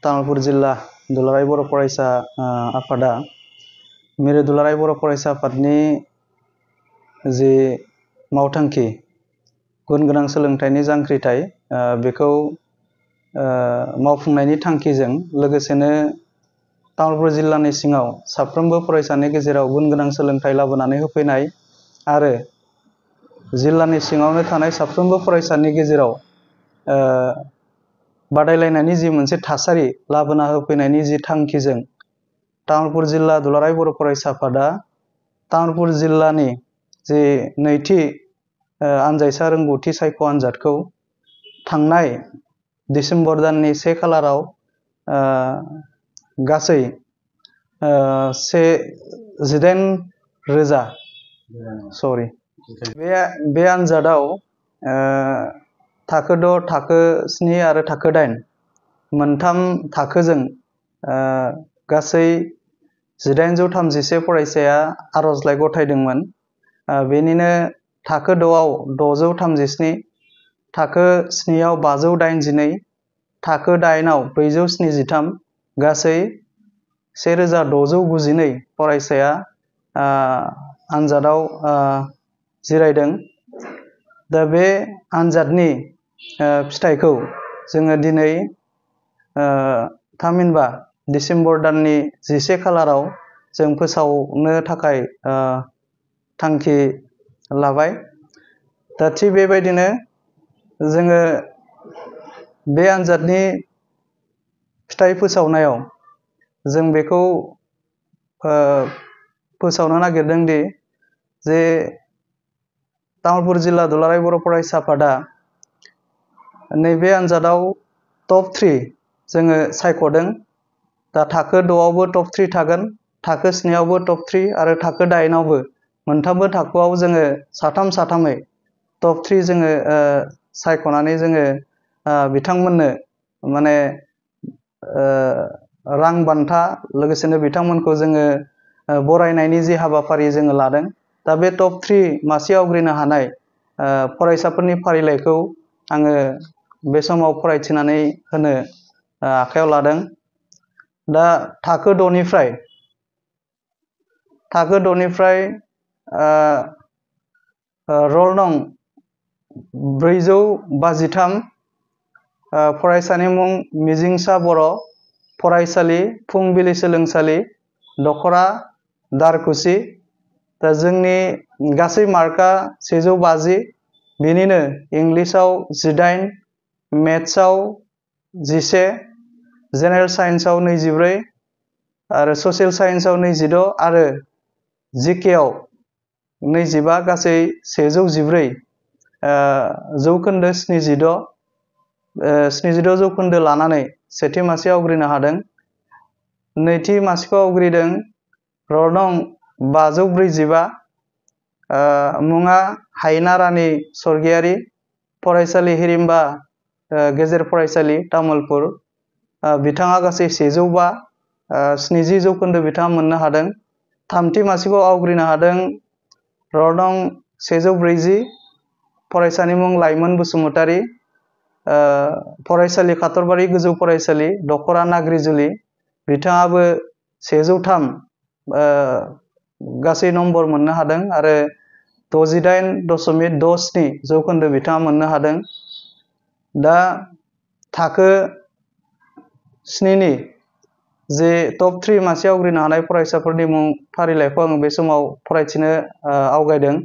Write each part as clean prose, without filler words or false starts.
तामुलपुर जिल्ला दुलाराय बर' फरायसा आफादा मिरु दुलाराय बर' फरायसा आफादनि जि मावथांखि गुन गोनां सोलोंथाइनि जांख्रिथाय बेखौ मावफुंनायनि थांखिजों लोगोसेनो तामुलपुर जिल्लानि सिङाव साफ्रोमबो फरायसानि गेजेराव गुन गोनां सोलोंथाइ लाबोनानै होफैनाय आरो जिल्लानि सिङावनो थानाय साफ्रोमबो फरायसानि गेजेराव बादायलायनायनि जि मोनसे थासारि लाबोना होफैनायनि जि थांखिजों तामुलपुर जिल्ला दुलाराय बर' फरायसा आफादा तामुलपुर जिल्लानि जि नैथि आनजायसा रोंगौथि सायख' आनजादखौ थांनाय डिसेम्बर दाननि 1 खालाराव गासै 18,000 बे आनजादाव थाखो 6, थाखो 7 आरो थाखो 8 मोनथाम थाखोजों गासै 1831 फरायसाया आर'जलाइ गथायदोंमोन। बेनिनो थाखो 6आव 637, थाखो 7आव 582, थाखो 8आव 473, गासै 1692 फरायसाया आनजादाव जिरायदों। दा बे आनजादनि फिथाइखौ जोङो दिनै थामहिनबा डिसेम्बर दाननि 11 खालाराव जों फोसावनो थाखाय थांखि लाबाय। दा थिग बेबायदिनो जोङो बे आनजादनि फिथाइ फोसावनायाव जों बेखौ फोसावनो नागिरदों दि जे तामुलपुर जिल्ला दुलाराय बर' फरायसा आफादा नैबे आनजादाव टप 3 जोङो सायख'दों। दा थाखो 6आवबो टप 3 थागोन, थाखो 7आवबो टप 3 आरो थाखो 8आवबो मोनथामबो थाखोआव जोङो साथामै टप 3 जोङो सायख'नानै जोङो बिथांमोननो माने रां बान्था लोगोसेनो बिथांमोनखौ जोङो बरायनायनि जि हाबाफारि जोङो लादों। दा बे टप 3 मासि आवग्रिनो हानाय फरायसाफोरनि फारिलाइखौ आङो बे समाव फरायथिनानै होनो आखायाव लादों। दा थाखो 6निफ्राय रल नं 453 फरायसानि मुं मिजिंसा बर' फरायसालि फुंबिलि सोलोंसालि दखरा दारखुसि। दा जोंनि गासै मार्कआ 150, बिनिनो इंलिसाव 18, मेथ्सआव 11, जेनेरेल साइन्सआव 24 आरो ससियेल साइन्सआव 26 आरो जिकेआव 25, गासै 114 जौखोन्दो 76 जौखोन्दो लानानै सेथि मासि आवग्रिनो हादों। नैथि मासिखौ आवग्रिदों रल नं 545 मुङा हायना रानि स्वर्गियारि फरायसालि हिरिम्बा गेजेर फरायसालि तामुलपुर। बिथाङा गासै 105 70 जौखोन्दो बिथाङा मोननो हादों। थामथि मासिखौ आवग्रिनो हादों रल नं 140 फरायसानि मुं लाइमोन बसुमतारी फरायसालि कातरबारि गोजौ फरायसालि दखरा नाग्रिजुलि। बिथाङाबो 103 गासै नम्बर मोननो हादों आरो 68.67 जौखोन्दो बिथाङा मोननो हादों। दा थाखो 7नि जे टप 3 मासि आवग्रिनो हानाय फरायसाफोरनि मुं फारिलाइखौ आङो बे समाव फरायथिनो आवगायदों।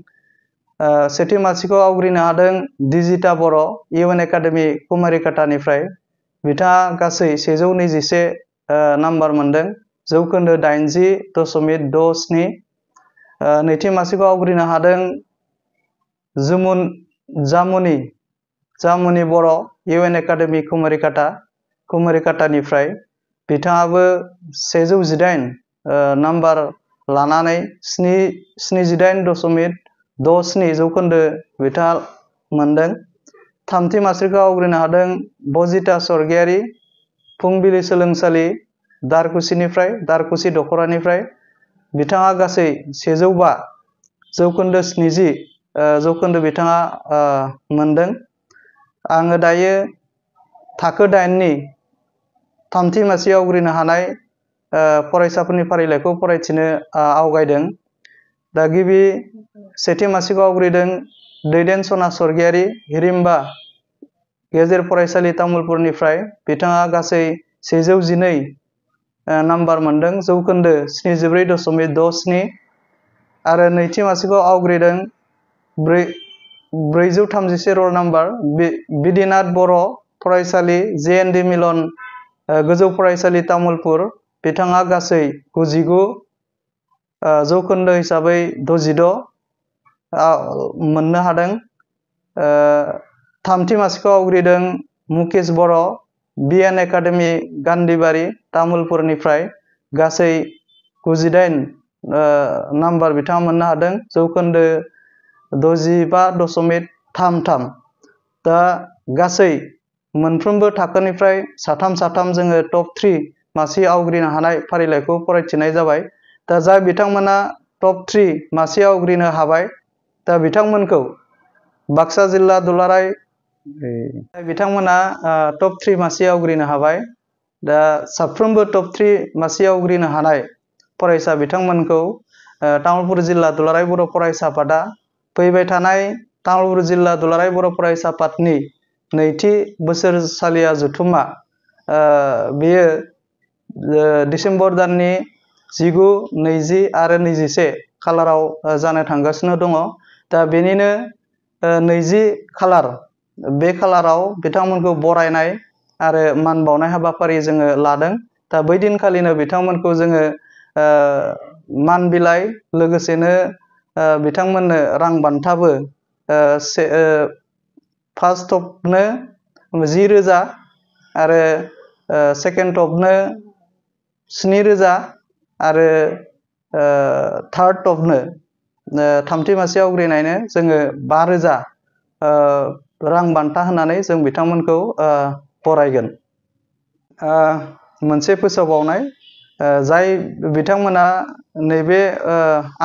सेथि मासिखौ आवग्रिनो हादों दिजिता बर' इउएन एकाडेमि कुमारिकाटानिफ्राय। बिथाङा गासै 121 नाम्बार मोनदों, जौखोन्दो 80.67। नैथि मासिखौ आवग्रिनो हादों जामुनि बर' इउएन एकाडेमि कुमारिकाटानिफ्राय। बिथाङाबो 118 नाम्बार लानानै 78.67 जौखोन्दो बिथाङा मोनदों। थामथि मासिखौ आवग्रिनो हादों बजिता स्वर्गियारि फुंबिलि सोलोंसालि दारखुसि दखरानिफ्राय। बिथाङा गासै 105 जौखोन्दो 70 जौखोन्दो बिथाङा मोनदों। आङो दायो थाखो 8नि थामथि मासि आवग्रिनो हानाय फरायसाफोरनि फारिलाइखौ फरायथिनो आवगायदों। दा गिबि सेथि मासिखौ आवग्रिदों दैदेन सना स्वर्गियारि हिरिम्बा गेजेर फरायसालि तामुलपुरनिफ्राय। बिथाङा गासै 112 नाम्बार मोनदों, जौखोन्दो 74.67। आरो नैथि मासिखौ आवग्रिदों 431 रल नाम्बार बिदिनाथ बर' फरायसालि JND मिलन गोजौ फरायसालि तामुलपुर। बिथाङा गासै 99 जौखोन्दो हिसाबै 66 मोननो हादों। थामथि मासिखौ आवग्रिदों मुकेश बर' BN एकाडेमि गान्धीबारि तामुलपुरनिफ्राय। गासै 98 नाम्बार बिथाङा मोननो हादों, जौखोन्दो 65.33। दा गासै मोनफ्रोमबो थाखोनिफ्राय साथाम जोङो टप 3 मासि आवग्रिनो हानाय फारिलाइखौ फरायथिनाय जाबाय। दा जाय बिथांमोना टप 3 मासि आवग्रिनो हाबाय, दा बिथांमोनखौ बाक्सा जिल्ला दुलाराय बिथांमोना टप 3 मासि आवग्रिनो हाबाय। दा साफ्रोमबो टप 3 मासि आवग्रिनो हानाय फरायसा बिथांमोनखौ तामुलपुर जिल्ला दुलाराय बर' फरायसा आफादा फैबाय थानाय तामुलपुर जिल्ला दुलाराय बर' फरायसा आफादनि नैथि बोसोरसालिया जथुमा बेयो डिसेम्बर दाननि 19, 20 आरो 21 खालाराव जानो थांगासिनो दङ। दा बेनिनो 20 खालार बे खालाराव बिथांमोनखौ बरायनाय आरो मान बावनाय हाबाफारि जोङो लादों। दा बै दिनखालिनो बिथांमोनखौ जोङो मान बिलाइ लोगोसेनो बिथांमोननो रां बान्थाबो फार्स्ट टपनो 10,000 आरो सेकेन्ड टपनो 7,000 आरो थार्ड टपनो थामथि मासि आवग्रिनायनो जोङो 5,000 रां बान्था होनानै जों बिथांमोनखौ बरायगोन। मोनसे फोसावबावनाय, जाय बिथांमोना नैबे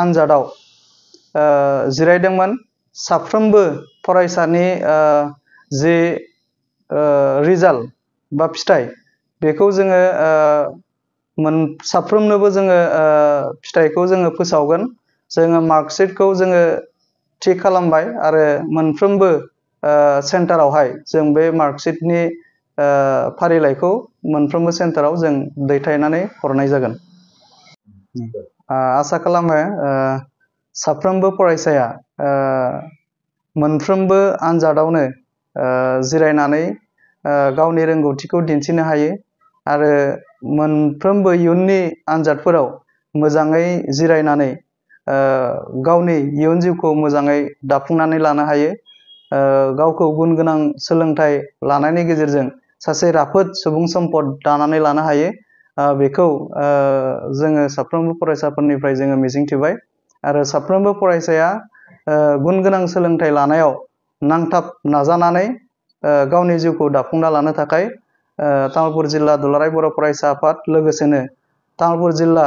आनजादाव जिरायदोंमोन, साफ्रोमबो फरायसानि जि रिजाल्ट बा फिथाइ बेखौ जोङो साफ्रोमनोबो जोङो फिथाइखौ जोङो फोसावगोन। जोङो मार्कशिटखौ जोङो थि खालामबाय आरो मोनफ्रोमबो सेन्टारावहाय जों बे मार्कशिटनि फारिलाइखौ मोनफ्रोमबो सेन्टाराव जों दैथायनानै हरनाय जागोन। आसा खालामो साफ्रोमबो फरायसाया मोनफ्रोमबो आनजादावनो जिरायनानै गावनि रोंगौथिखौ दिन्थिनो हायो आरो मोनफ्रोमबो इयुननि आनजादफोराव मोजाङै जिरायनानै गावनि इयुन जिउखौ मोजाङै दाफुंनानै लानो हायो। गावखौ गुन गोनां सोलोंथाइ लानायनि गेजेरजों सासे राफोद सुबुं सम्पद दानानै लानो हायो। बेखौ जोङो साफ्रोमबो फरायसाफोरनिफ्राय जोङो मिजिंथिबाय आरो साफ्रोमबो फरायसाया गुन गोनां सोलोंथाइ लानायाव नांथाब नाजानानै गावनि जिउखौ दाफुंना लानो थाखाय तामुलपुर जिल्ला दुलाराय बर' फरायसा आफाद लोगोसेनो तामुलपुर जिल्ला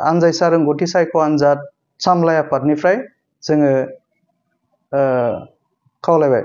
आनजायसा रोंगौथि सायख' आनजाद सामलाय आफादनिफ्राय जोङो खावलायबाय।